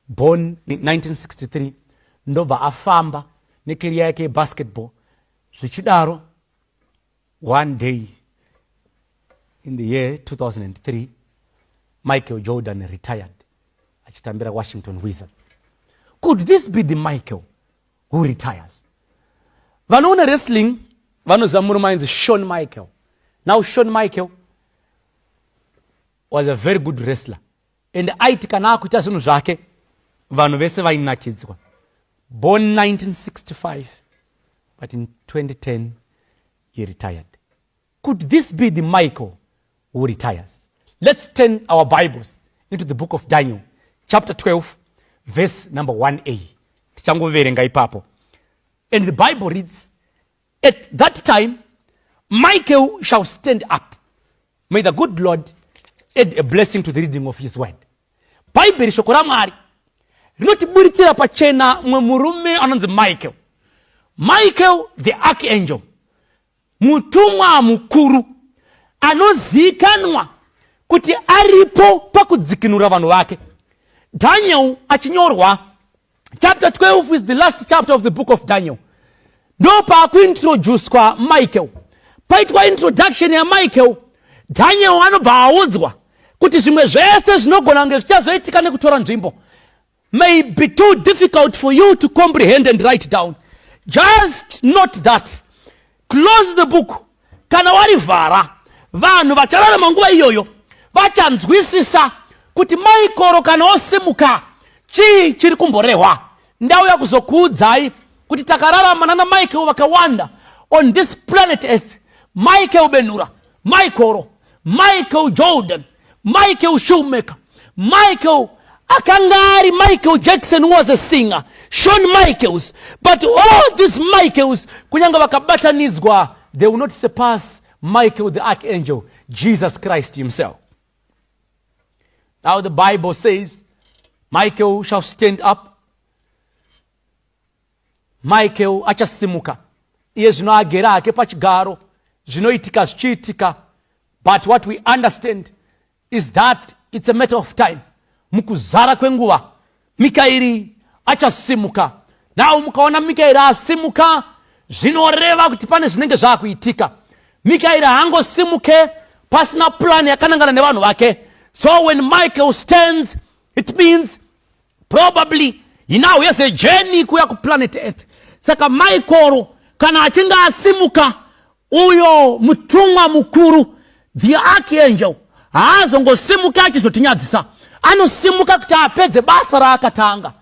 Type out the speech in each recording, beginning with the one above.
Born in 1963, ndobva afamba necareer yake yebasketball zvichidaro. One day in the year 2003, Michael Jordan retired achitambira Washington Wizards. Could this be the Michael who retires? Vanoona wrestling vanoziva murume ainzi Shawn Michael. Now, Shawn Michael was a very good wrestler and aiti kana akuita zvinhu zvake, vanhu vese vainakidzwa. Born 1965, but in 2010 he retired. Could this be the Michael who retires? Let's turn our Bibles into the book of Daniel, chapter 12, verse number 1a. Tichangoverenga ipapo, and the Bible reads, "At that time Michael shall stand up." May the good Lord add a blessing to the reading of his word. Bhaibheri, shoko raMwari, rinotiburitsira pachena mumwe murume anonzi Michael, Michael the archangel, mutumwa mukuru anozivikanwa kuti aripo pakudzikinura vanhu vake. Daniel achinyorwa, chapter 12 is the last chapter of the book of Daniel, ndo paakuintroducwa Michael. Paitwa introduction yaMichael, Daniel anobva audzwa kuti zvimwe zvese zvinogona kunge zvichazoitika nekutora nzvimbo may be too difficult for you to comprehend and write down. Just note that, close the book. Kana warivhara, vanhu vachararama nguva iyoyo vachanzwisisa kuti Michael kana osimuka, chii chiri kumborehwa. Ndauya kuzokuudzai kuti takararama nana Michael vakawanda on this planet Earth: Michael Benura, Michael, Michael Jordan, Michael Shoemaker, Michael akanga ari Michael Jackson was a singer, Shawn Michaels. But all these Michaels, kunyange vakabatanidzwa, they will not surpass Michael the archangel, Jesus Christ himself. Now the Bible says Michael shall stand up. Michael achasimuka. Iye zvino agere hake pachigaro, zvinoitika zvichiitika, but what we understand is that it's a matter of time. Mukuzara kwenguva Mikaeri achasimuka. Now mukaona Mikaeri asimuka, zvinoreva kuti pane zvinenge zvaakuitika. Mikaeri haangosimuke pasina plan yakanangana nevanhu vake. So when Michael stands, it means probably he now has a journey kuya kuplanet Earth. Saka Michael kana achinge asimuka, uyo mutumwa mukuru, the archangel, haazongosimuka achizotinyadzisa. Anosimuka kuti apedze basa raakatanga.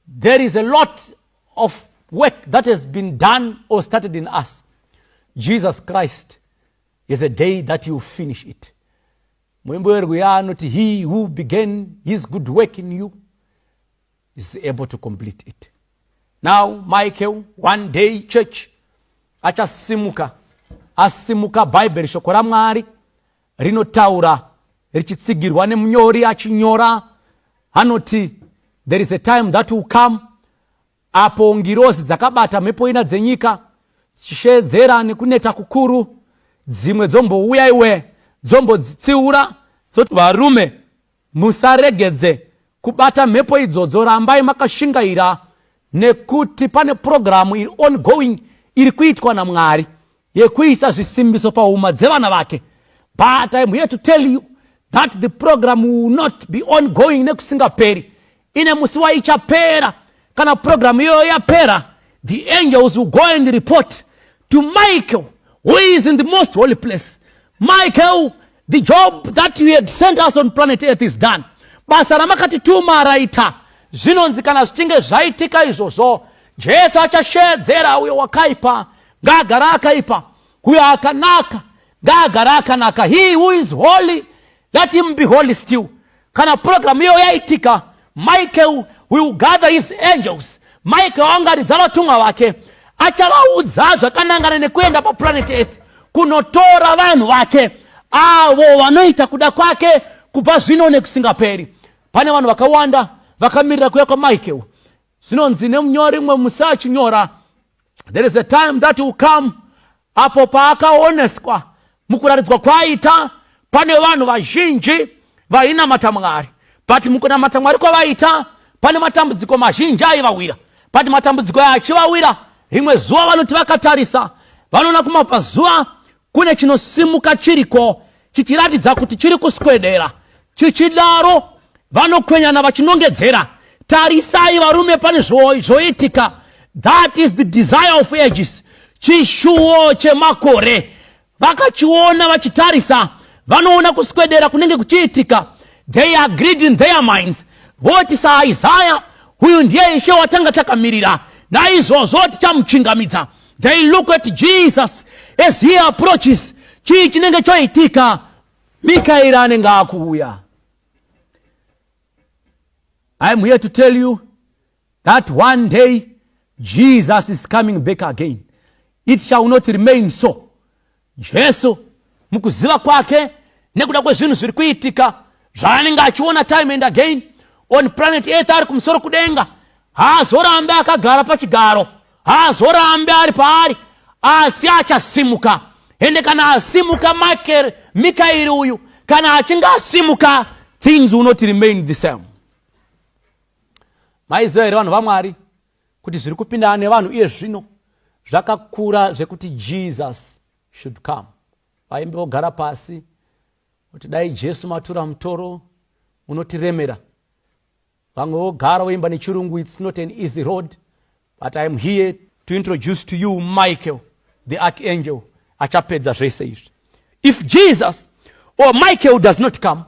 There is a lot of work that has been done or started in us. Jesus Christ is a day that you finish it. Muimbo werwiyo anoti, "He who began his good work in you is able to complete it." Now Michael, one day, church, achasimuka. Asimuka, Bhaibheri, shoko raMwari, rinotaura richitsigirwa nemunyori achinyora, anoti there is a time that will come apo ngirozi dzakabata mhepo ina dzenyika dzichishedzera nekuneta kukuru. Dzimwe dzombouya iwe, dzombodzitsiura, dzoti, "Varume, musaregedze kubata mhepo idzodzo. Rambai makashingaira, nekuti pane purogiramu iri ongoing iri kuitwa naMwari yekuisa zvisimbiso pahuma dzevana vake." But I'm here to tell you that the program will not be ongoing nekusingaperi. Ine musi waichapera. Kana purogiramu iyoyo yapera, the angels will go and report to Michael, who is in the most holy place, "Michael, the job that you had sent us on planet Earth is done. Basa ramakatituma raita." Zvinonzi kana zvichinge zvaitika izvozvo, Jesu achashedzera, "Uyo wakaipa ngaagara akaipa, uyo akanaka ngaagara akanaka. He who is holy, let him be holy still." Kana purogiramu iyo yaitika, Michael will gather his angels. Michael angaridza vatumwa vake, achavaudza zvakanangana nekuenda paplanet Earth kunotora vanhu vake, avo vanoita kuda kwake kubva zvino nekusingaperi. Pane vanhu vakawanda vakamirira kuuya kwaMichael. Zvinonzi nemunyori mwe musi achinyora, there is a time that will come apo paakaoneswa mukuratidzwa kwaaita, pane vanhu vazhinji vainamata Mwari, but mukunamata Mwari kwavaita Pane matambudziko mazhinji aivawira, but matambudziko aya achivawira, rimwe zuva vanoti vakatarisa, vanoona kumabvazuva kune chinosimuka chiriko chichiratidza kuti chiri kuswedera. Chichidaro vanokwenyana vachinongedzera, tarisai varume, pane zvoitika. That is the desire of ages, chishuwo chemakore. Vakachiona vachitarisa, vanoona kuswedera kunenge kuchiitika. They agreed in their minds, voti saIsaya, uyu ndiye Ishe watanga takamirira, naizvozvo tichamuchingamidza. They look at Jesus as he approaches. Chii chinenge choitika? Mikaeri anenge akuuya. I am here to tell you that one day Jesus is coming back again. It shall not remain so. Jesu mukuziva kwake, nekuda kwezvinhu zviri kuitika zvaanenge achiona time and again on planet Earth, ari kumusoro kudenga, haazorambe akagara pachigaro, haazorambe ari paari, asi achasimuka. Ende kana asimuka Mikaeri uyu, kana achinge asimuka, things will not remain the same. Maiziva here, vanhu vaMwari, kuti zviri kupindana nevanhu iye zvino zvakakura zvekuti Jesus should come? Vaimbi vogara pasi kuti dai Jesu matura mutoro unotiremera. Vamwe vogara voimba nechirungu, "It's not an easy road." But I am here to introduce to you Michael the archangel, achapedza zvese izvi. If Jesus or Michael does not come,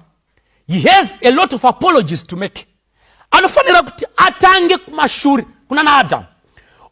he has a lot of apologies to make. Anofanira kuti atange kumashure kuna naAdhamu,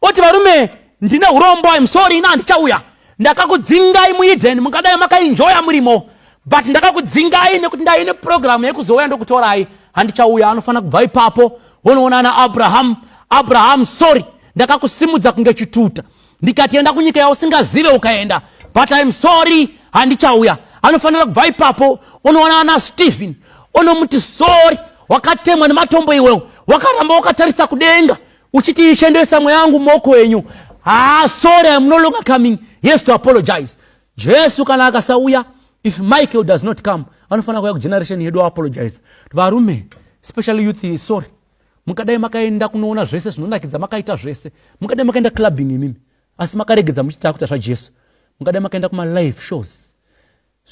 oti, "Varume, ndine urombo, I'm sorry, ina handichauya. Ndakakudzingai muEden, mungadai makaenjoya murimo, but ndakakudzingai nekuti ndaine purogiramu yekuzouya ndokutorai. Handichauya." Anofanira kubva ipapo wonoona naAbraham. "Abraham, sorry, ndakakusimudza kunge chituta, ndikati enda kunyika yausingazive, ukaenda, but I'm sorry, handichauya." Anofanira kubva ipapo unoona naStephen, unomuti, "Sorry, wakatemwa nematombo iwewo, wakaramba wakatarisa kudenga uchiti, 'Ishe, ndoisa mweya wangu mumaoko enyu.' Ah, sorry, I'm no longer coming." He has to apologize. Jesu kana akasauya, if Michael does not come, anofanira kuuya kugeneration yedu, apologize. "Varume, especially youth, sorry, mukadai makaenda kunoona zvese zvinonakidza, makaita zvese, mukadai makaenda clubbing imimi, asi makaregedza muchiti kuita zvaJesu. Mukadai makaenda kumalive shows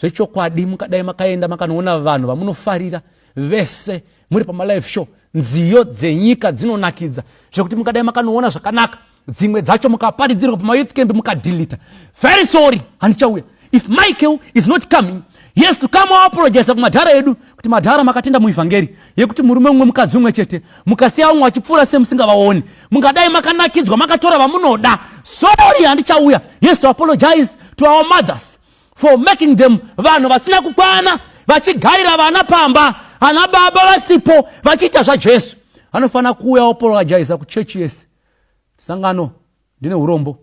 zvechokwadi, mukadai makaenda makanoona vanhu vamunofarira vese muri pamalive show, nziyo dzenyika dzinonakidza zvekuti mukadai makanoona zvakanaka, dzimwe dzacho mukaparidzirwa pamayouth camp mukadelete. Very sorry, handichauya." If Michael is not coming, he has to come apologize kumadhara edu kuti, "Madhara, makatenda muivhangeri yekuti murume mumwe, mukadzi umwe chete, mukasiya vamwe vachipfuura semusingavaoni. Mungadai makanakidzwa, makatora vamunoda. Sorry, handichauya." He has to apologize to our mothers for making them vanhu vasina kukwana, vachigarira vana pamba, ana baba vasipo, vachiita zvaJesu. Anofanira kuuya apologize kuchechi yese. "Sangano, ndine urombo,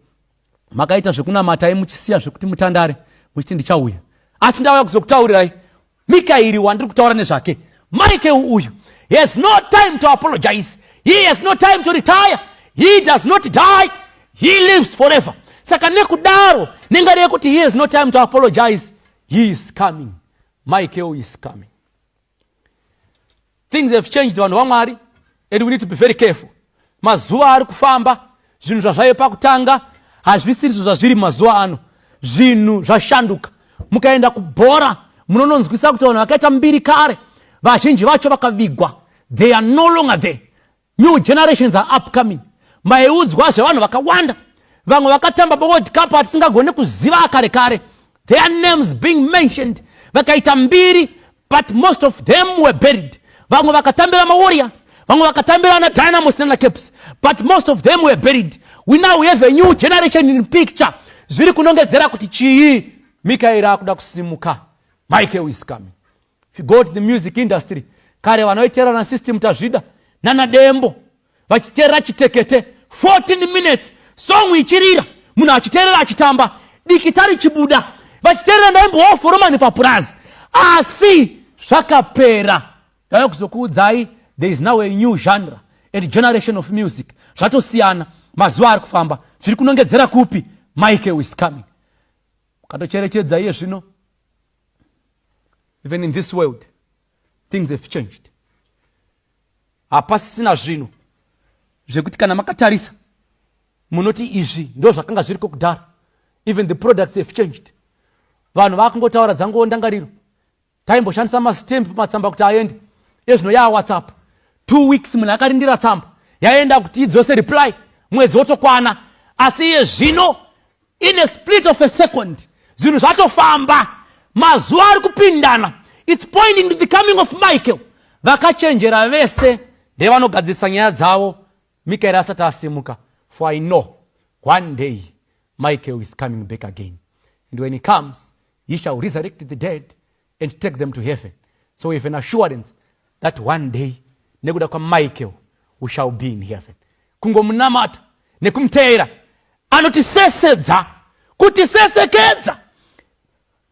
makaita zvekunamatai muchisiya zvekuti mutandare muchiti ndichauya, asi ndauya kuzokutaurirai Mikaeri wandiri kutaura nezvake. Michael uyu, he has no time to apologize. He has no time to retire. He does not die, he lives forever. Saka nekudaro, nengari yekuti he has no time to apologize, he is coming. Michael is coming. Things have changed, vanhu vaMwari, and we need to be very careful. Mazuva ari kufamba, zvinhu zvazvaive pakutanga hazvisirizvo zvazviri mazuva ano. Zvinhu zvashanduka. Mukaenda kubhora, munononzwisa kuti vanhu vakaita mbiri kare, vazhinji vacho vakavigwa. They are no longer there. New generations are upcoming. Maiudzwa zvevanhu vakawanda, vamwe vakatamba paWorld Cup hatisingagoni kuziva kare kare, their names being mentioned, vakaita mbiri, but most of them were buried. Vamwe vakatambira maWarriors, vamwe vakatambira naDynamos nanaCaps, but most of them were buried. We now have a new generation in picture. Zviri kunongedzera kuti chii? Mikaeri akuda kusimuka. Michael is coming. If you go to the music industry, kare vanoiteerera naSystem Tazvida nanaDembo, vachiteerera chitekete, 14 minutes song ichirira, munhu achiteerera achitamba, dikita richibuda, vachiteerera ndaimbowawo foromani papurazi, asi zvakapera. Ndauya kuzokuudzai, there is now a new genre and generation of music. Zvatosiyana, mazuva ari kufamba. Zviri kunongedzera kupi? Michael is coming. Ukatocherechedza iye zvino, even in this world things have changed. Hapasisina zvinhu zvekuti kana makatarisa munoti izvi ndo zvakanga zviriko kudhara. Even the products have changed. Vanhu vakungotaura dzangowo ndangariro. Taimboshandisa mastamp matsamba kuti aende, ezvino yaa WhatsApp. 2 weeks munhu akarindira tsamba yaenda kuti idzose reply, mwedzi wotokwana. Asi iye zvino in a split of a second zvinhu zvatofamba, mazuva ari kupindana. It's pointing to the coming of Michael. Vakachenjera vese ndevanogadzirisa nyaya dzavo Mikaeri asati asimuka. For I know one day Michael is coming back again, and when he comes, he shall resurrect the dead and take them to heaven. So we have an assurance that one day, nekuda kwaMichael, we shall be in heaven. Kungomunamata nekumuteera, anotisesedza, kutisesekedza.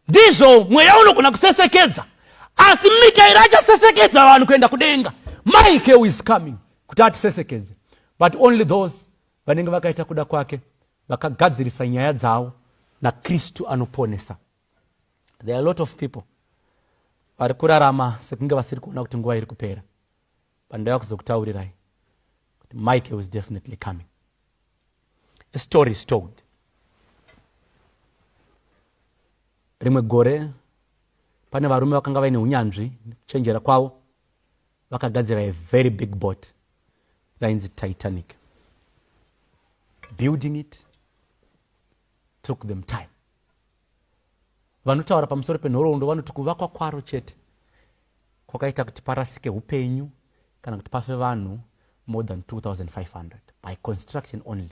Ndizvo mweya unogona kusesekedza, asi Mikaeri achasesekedza vanhu kuenda kudenga. Michael is coming kuti atisesekedze, but only those vanenge vakaita kuda kwake, vakagadzirisa nyaya dzavo naKristu anoponesa. There are a lot of people vari kurarama sekunge vasiri kuona kuti nguva iri kupera. Pandaiva kuzokutaurirai kuti Michael is definitely coming. A story is told. Rimwe gore pane varume vakanga vaine unyanzvi, kuchenjera kwavo vakagadzira a very big boat rainzi Titanic. Building it took them time. Vanotaura pamusoro penhoroondo vanoti kuvakwa kwaro chete kwakaita kuti parasike upenyu kana kuti pafe vanhu more than 2500 by construction only.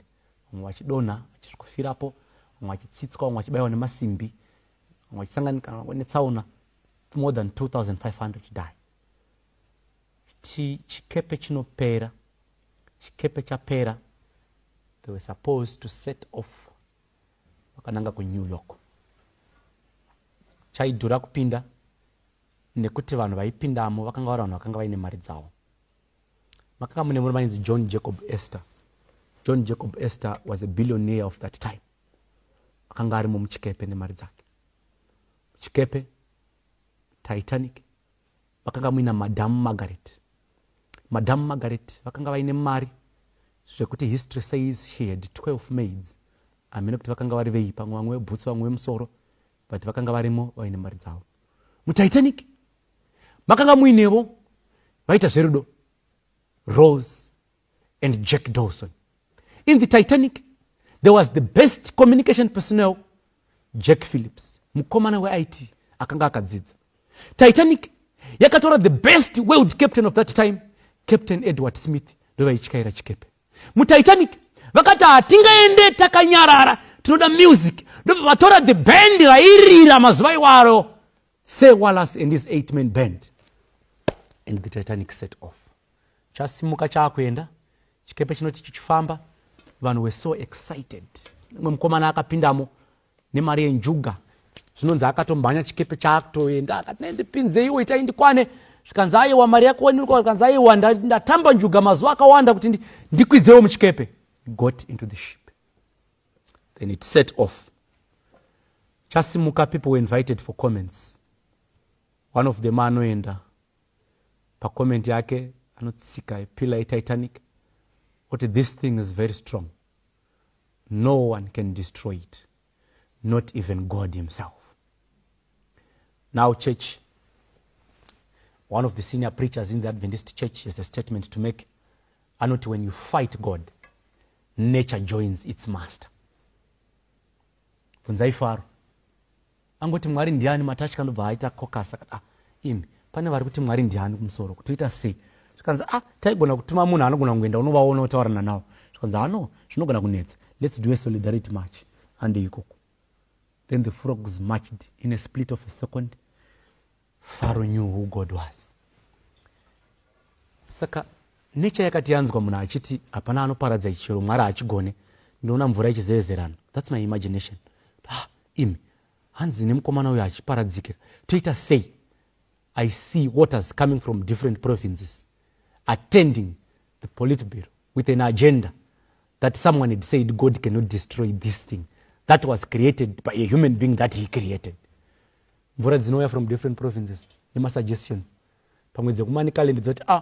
Vamwe vachidonha, vachisvikofirapo, vamwe vachitsitswa, vamwe vachibayiwa nemasimbi, vamwe vachisanganika netsaona. More than 2500 die. Chikepe chinopera, chikepe chapera, they were supposed to set off vakananga kuNew York. Chaidhura kupinda nekuti vanhu vaipindamo vakanga vari vanhu vakanga vaine mari dzavo. Makanga mune murume ainzi John Jacob Astor. John Jacob Astor was a billionaire of that time. Akanga arimo muchikepe nemari dzake. Chikepe Titanic vakanga muina Madam Margaret. Madam Margaret vakanga vaine mari zvekuti history says she had 12 maids. Hamene kuti vakanga vari vei, pamwe vamwe vebhutsu, vamwe vemusoro, but vakanga varimo vaine mari dzavo. MuTitanic makanga muinevo vaita zverudo, Rose and Jack Dawson. In the Titanic there was the best communication personnel, Jack Phillips, mukomana weIT akanga akadzidza. Titanic yakatora the best world captain of that time, Captain Edward Smith, ndovaityaira chikepe. MuTitanic vakati hatingaende takanyarara, tinoda music. Ndobva vatora the band rairira mazuva iwaro, Sir Wallace and his eight man band, and the Titanic set off. Chasimuka, chaakuenda, chikepe chinoti chichifamba, vanhu were so excited. Mumwe mukomana akapindamo nemari yenjuga. Zvinonzi akatomhanya chikepe chaakutoenda, akati, "Nendipinzeiwo, itai ndikwane." Zvikanzi, "Aiwa, mari yako." Zvikanzi, "Aiwa, ndatamba njuga mazuva akawanda kuti ndikwidzewo muchikepe." Got into the ship, then it set off. Chasimuka, people were invited for comments. One of them anoenda pacomment yake, anotsika pillar yeTitanic, kuti, "This thing is very strong. No one can destroy it, not even God himself." Now church, one of the senior preachers in the Adventist church has a statement to make. Anoti, "When you fight God, nature joins its master." Bvunzai Faro. Angoti, "Mwari ndiani?" Matatya ndobva aita kokasa. Ah, imi, pane vari kuti Mwari ndiani kumusoro, kutoita sei? Zvikanzi, "Ah, taigona kutuma munhu anogona kungoenda unovaona, utaurana navo." Zvikanzi, "Ano zvinogona kunetsa. Let's do a solidarity march ande ikoko." Then the frogs marched. In a split of a second, Pharaoh knew who God was. Saka nature yakati yanzwa munhu achiti hapana anoparadza ichi, chero Mwari haachigone, ndinoona mvura ichizevezerana. That's my imagination. Ah, imi, hanzi nemukomana uyo achiparadzikira, toita sei? I see waters coming from different provinces attending the Politburo with an agenda that someone had said God cannot destroy this thing that was created by a human being that he created. Mvura dzinouya from different provinces nemasuggestions, pamwe dzekuManicaland dzoti, ah,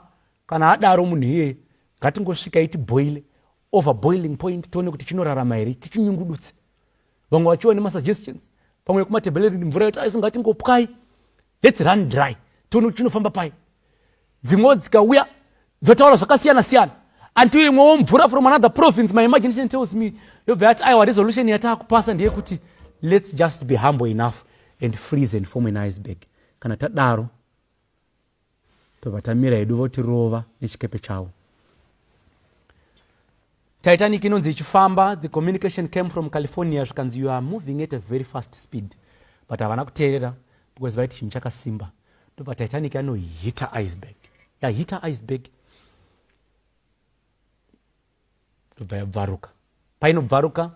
Kana adaro munhu iyeye ngatingosvika itiboile over boiling point tione kuti chinorarama here tichinyungudutse. Vamwe vachiwa nemasuggestions pamwe kumatebelering mvura yoti aiso ngatingopwai let's run dry tione kuti chinofamba pai. Dzimwewo dzikauya dzotaura zvakasiyana siyana until imwewo mvura from another province, my imagination tells me, yobva yati aiwa resolution yataakupasa ndeyekuti let's just be humble enough and freeze and form an iceberg. Kana tadaro tobva tamira hedu votirova nechikepe chavo. Titanic inonzi ichifamba, the communication came from California zvikanzi you are moving at a very fast speed, but havana kuteerera because vaiti chinhu chakasimba. Ndobva Titanic yanohita iceberg, yahita iceberg ndobva yabvaruka. Painobvaruka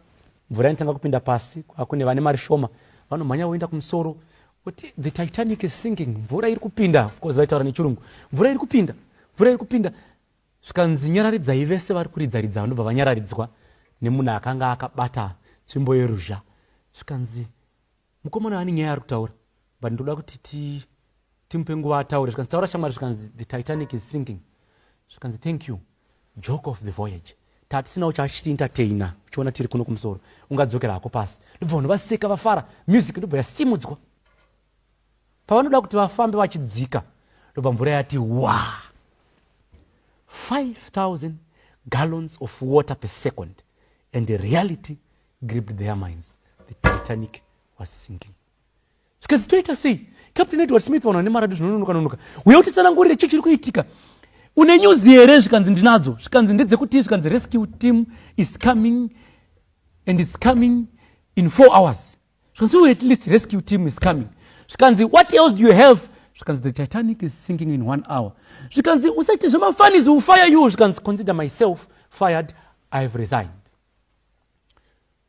mvura inotanga kupinda pasi, kune vane mari shoma vanomhanya voenda kumusoro kuti the Titanic is sinking, mvura iri kupinda. Of course vaitaura nechirungu, mvura iri kupinda, mvura iri kupinda. Zvikanzi nyararidzai vese vari kuridza ridza, vanobva vanyararidzwa nemunhu akanga akabata tsvimbo yeruzha. Zvikanzi mukomana ane nyaya ari kutaura, but ndoda kuti ti timupe nguva ataure. Zvikanzi taura shamwari. Zvikanzi the Titanic is sinking. Zvikanzi thank you, joke of the voyage, tatisinawo chachiti entertainer uchiona tiri kuno kumusoro, ungadzokera hako pasi. Ndobva vanhu vaseka vafara, music ndobva yasimudzwa. Pavanoda kuti vafambe vachidzika, ndobva mvura yati wa 5000 gallons of water per second, and the reality gripped their minds, the Titanic was sinking. Zvikanzi toita sei? Captain Edward Smith, vanhu vane maradu zvinononoka nonoka, uya utitsanangurire chii chiri kuitika. Une news here? Zvikanzi ndinadzo. Zvikanzi ndedzekuti? Zvikanzi rescue team is coming and it's coming in 4 hours. Zvikanzi oh, at least rescue team is coming. Zvikanzi what else do you have? Zvikanzi the Titanic is sinking in 1 hour. Zvikanzi usaite zvemafanizi, will fire you. Zvikanzi consider myself fired, I have resigned.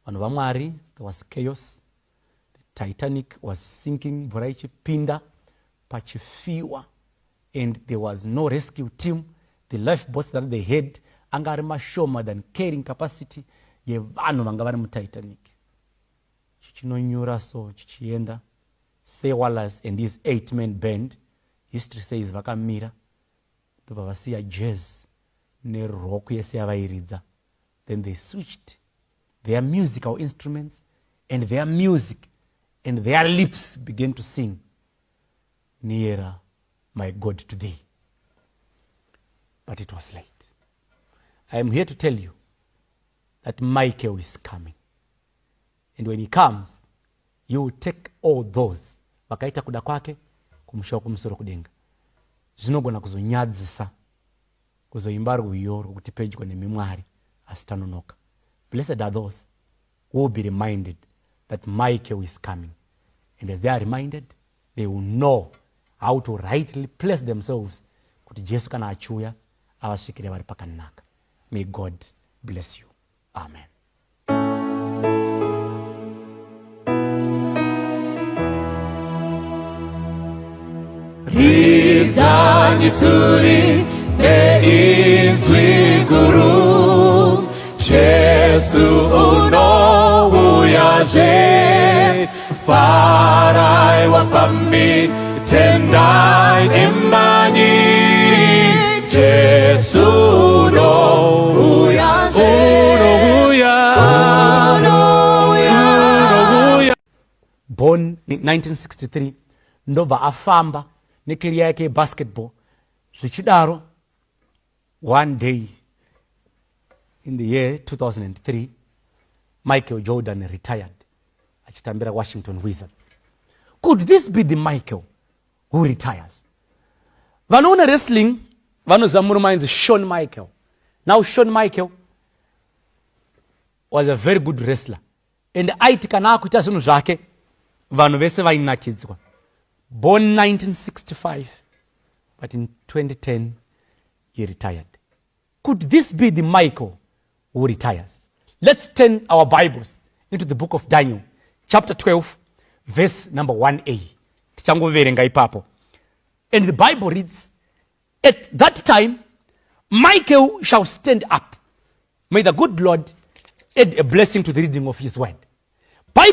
Vanhu vaMwari, there was chaos. The Titanic was sinking, mvura ichipinda pachifiwa, and there was no rescue team. The lifeboats that they had anga ari mashoma than carrying capacity yevanhu vanga vari muTitanic. Chichinonyura so chichienda. Sir Wallace and his 8 man band, history says vakamira, ndobva vasiya jazz nerock yese yavairidza. Then they switched their musical instruments and their music, and their lips began to sing nearer my God today. But it was late. I am here to tell you that Michael is coming, and when he comes he will take all those vakaita kuda kwake kumusha wekumusoro kudenga. Zvinogona kuzonyadzisa kuzoimba rwiyo rwokuti pedyo nemi Mwari, asi tanonoka. Blessed are those who will be reminded that Michael is coming, and as they are reminded they will know how to rightly place themselves kuti Jesu kana achiuya avasvikire vari pakanaka. May God bless you. Amen. Ridzanyi tsuri neinzwi guru, Jesu unouyazve. Farai wafambi, tendai imbanyi, Jesu unouyazve. Unouya, unouya. Born in 1963, ndobva afamba nekeriya yake yebasketball zvichidaro. One day in the year 2003, Michael Jordan retired achitambira Washington Wizards. Could this be the Michael who retires? Vanoona wrestling vanoziva murume ainzi Shawn Michael. Now Shawn Michael was a very good wrestler, and aiti kana akuita zvinhu zvake vanhu vese vainakidzwa. Born 1965, but in 2010 he retired. Could this be the Michael who retires? Let's turn our Bibles into the book of Daniel, chapter 12, verse number 1a. Tichangoverenga ipapo. And the Bible reads, at that time, Michael shall stand up. May the good Lord add a blessing to the reading of his word.